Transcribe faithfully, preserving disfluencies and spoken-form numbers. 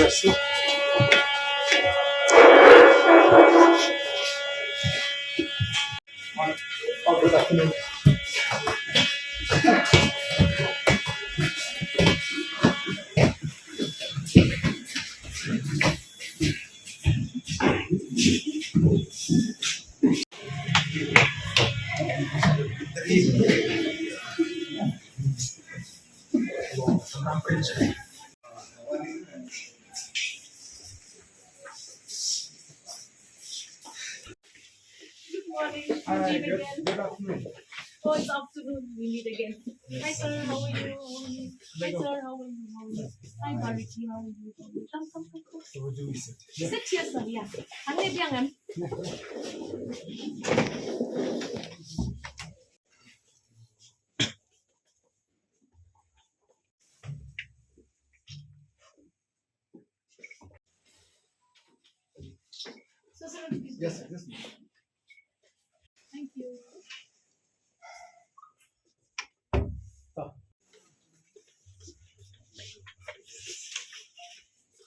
Oh, good afternoon. Good morning. Hi, good, good afternoon. Oh, it's afternoon. We meet again. Hi, sir. How are you? Hi, sir. How are you? How are you? Hi, Bharati. How are you? Come, come, come, come. So, where do we sit? Sit here, sir. Yeah. Hangne biang, em? So, sir, please. Yes, yes, ma'am. Thank you.